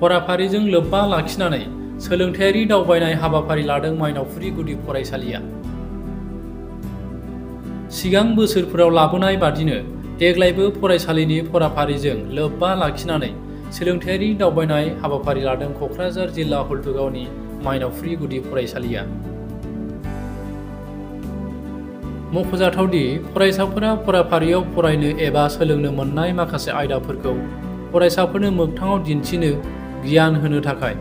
फराफारिजों लोब्बा लाखिनानै सोलोंथायारि दावबायनाय हाबाफारि लादों मायनावफुरि गुदि फरायसालिया। सिगां बोसोरफोराव लाबोनाय बादिनो देग्लायबो फरायसालिनि फराफारिजों लोब्बा लाखिनानै सोलोंथायारि दावबायनाय हाबाफारि लादों क'क्राझार जिल्ला हल्टुगावनि मायनावफुरि गुदि फरायसालिया। मख'जाथावदि फरायसाफोरा फराफारियाव फरायनो एबा सोलोंनो मोननाय माखासे आयदाफोरखौ फरायसाफोरनो मोगथाङाव दिन्थिनो गियान होनो थाखाय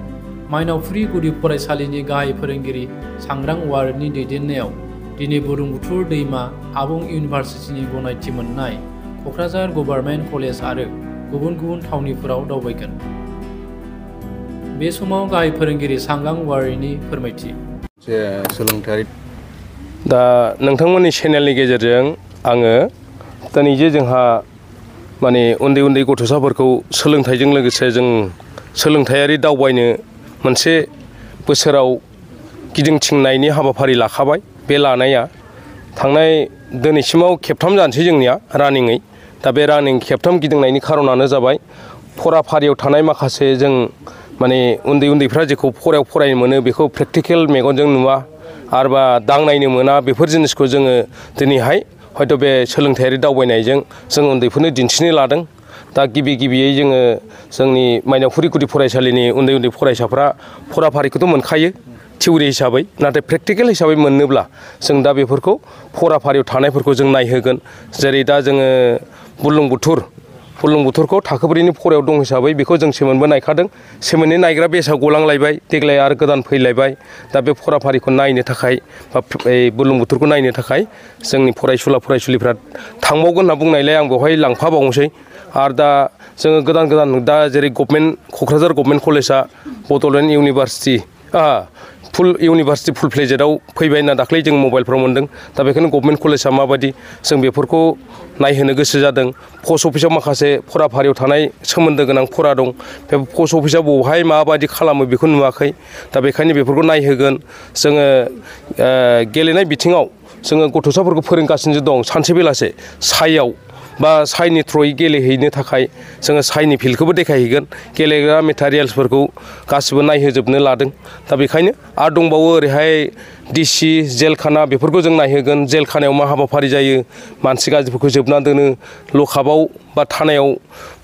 मायनावफुरि गुदि फरायसालिनि गाहाय फोरोंगिरि सांग्रां औवारिनि दैदेननायाव दिनै बुरलुंबुथुर दैमा आबुं इउनिभार्सिटिनि गनायथि मोननाय क'क्राझार गभर्नमेन्ट कलेज आरो गुबुन गुबुन थावनिफोराव दावबायगोन। बे समाव गाहाय फोरोंगिरि सांग्रां औवारिनि फोरमायथि। सोलोंथायारि दा नोंथांमोननि चेनेलनि गेजेरजों आङो दिनै जे जोंहा माने उन्दै उन्दै गथ'साफोरखौ सोलोंथाइजों लोगोसे जों सोलोंथायारि दावबायनो मोनसे बोसोराव गिदिंथिंनायनि हाबाफारि लाखाबाय। बे लानाया थांनाय दिनैसिमाव खेबथाम जानोसै जोंनिया रानिङै। दा बे रानिं खेबथाम गिदिंनायनि खारनानो जाबाय फराफारियाव थानाय माखासे जों माने उन्दै उन्दैफ्रा जेखौ फरायनो मोनो बेखौ प्रेक्टिकेल मेगनजों नुवा आरोबा दांनायनो मोना, बेफोर जिनिसखौ जोङो दिनैहाय हयथ' बे सोलोंथायारि दावबायनायजों जों उन्दैफोरनो दिन्थिनो लादों। दा गिबियै जोङो जोंनि मायनावफुरि गुदि फरायसालिनि उन्दै उन्दै फरायसाफ्रा फराफारिखौथ' मोनखायो थिउरि हिसाबै, नाथाय प्रेक्टिकेल हिसाबै मोननोब्ला जों दा बेफोरखौ फराफारियाव थानायफोरखौ जों नायहोगोन। जेरै दा जोङो बुरलुंबुथुरखौ थाखो 4नि फरायाव दं हिसाबै बेखौ जों सेमोनबो नायखादों। सेमोननि नायग्रा बेसआ गलांलायबाय, देग्लाय आरो गोदान फैलायबाय। दा बे फराफारिखौ नायनो थाखाय बा बुरलुंबुथुरखौ नायनो थाखाय जोंनि फरायसुलिफ्रा थांबावगोन होनना बुंनायलाय आं बेवहाय लांफाबावनोसै। आरो दा जोङो गोदान दा जेरै क'क्राझार गभर्नमेन्ट कलेजआ बड'लेण्ड इउनिभार्सिटि फुल इउनिभार्सिटि फुल फ्लेजेडआव फैबाय होनना दाख्लै जों मबाइलफ्राव मोन्दों। दा बेखायनो गभर्नमेन्ट कलेजआ माबायदि जों बेफोरखौ नायहोनो गोसो जादों। पस्ट अफिसाव माखासे फराफारियाव थानाय सोमोन्दो गोनां फरा दं, बे पस्ट अफिसाव बबेहाय माबायदि खालामो बेखौ नुवाखै। दा बेखायनो बेफोरखौ नायहोगोन। जोङो गेलेनाय बिथिङाव जोङो गथ'साफोरखौ फोरोंगासिनो दं। सानसे बेलासे साइआव बा साइनि थ्रयै गेलेहैनो थाखाय जोङो साइनि फिल्डखौबो देखायहैगोन। गेलेग्रा मेटारियेल्सफोरखौ गासिबो नायहोजोबनो लादों। दा बेखायनो आरो दंबावो ओरैहाय डिसि जेलखाना, बेफोरखौ जों नायहोगोन। जेलखानायाव मा हाबाफारि जायो, मानसि गाज्रिफोरखौ जोबना दोनो, लकआपआव बा थानायाव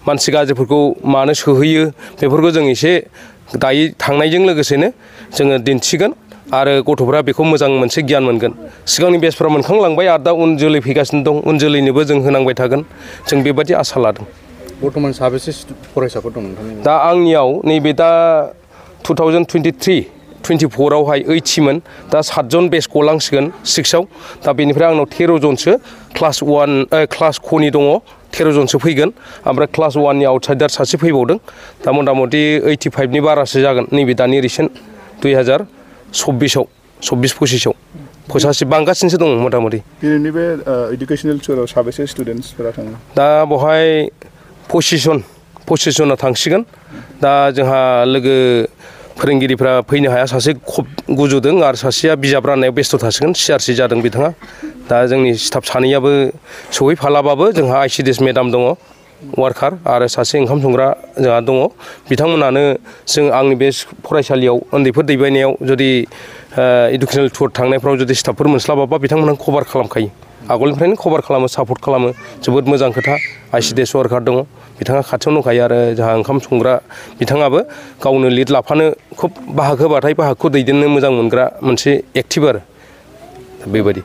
मानसि गाज्रिफोरखौ मानो सोहैयो, बेफोरखौ जों एसे दायो थांनायजों लोगोसेनो जोङो दिन्थिगोन आरो गथ'फ्रा बेखौ मोजां मोनसे गियान मोनगोन। सिगांनि बेचफ्रा मोनखांलांबाय आरो दा उन जोलै फैगासिनो दं, उन जोलैनोबो जों होनांबाय थागोन, जों बेबायदि आसा लादों। बर्थमान साबेसे फरायसाफोर दं नोंथांनि? दा आंनियाव नैबे दा 2023-24आवहाय 80मोन, दा 7 जन बेच गलांसिगोन 6आव। दा बेनिफ्राय आंनाव 13 जनसो क्लास क'नि दङ, 13 जनसो फैगोन। ओमफ्राय क्लास 1नि आउटसाइडार सासे फैबावदों। दा मथा मथि 85नि बारासो जागोन नैबे दानि रिसेन्ट 2024-25आव फैसासो बांगासिनोसो दङ मथा मथि। दिनैनि बे इडुकेसनेल टुराव साबेसे स्टुडेन्टसफोरा थाङो? दा बेवहाय 25 जना थांसिगोन। दा जोंहा लोगो फोरोंगिरिफ्रा फैनो हाया, सासे खब गुजुदों आरो सासेया बिजाब राननायाव बेस्थ' थासिगोन, CRC जादों बिथाङा। दा जोंनि स्टाफ सानैयाबो सहैफालाबाबो जोंहा ICDS मेडाम दङ वार्कार, आरो सासे ओंखाम संग्रा जोंहा दङ। बिथांमोनानो आंनि बे फरायसालियाव उन्दैफोर दैबायनायाव जुदि इडुकेसनेल टुर थांनायफ्राव जुदि स्टाफफोर मोनस्लाबाबा बिथांमोनहा कभार खालामखायो, आगोलनिफ्रायनो कभार खालामो, सापर्ट खालामो। जोबोद मोजां खोथा। ICDS वार्कार दङ, बिथाङा खाथियावनो दंखायो। आरो जोंहा ओंखाम संग्रा बिथाङाबो गावनो लिड लाफानो खुब बाहागो होबाथाय बाहागोखौ दैदेननो मोजां मोनग्रा मोनसे एक्टिभ आरो बेबायदि।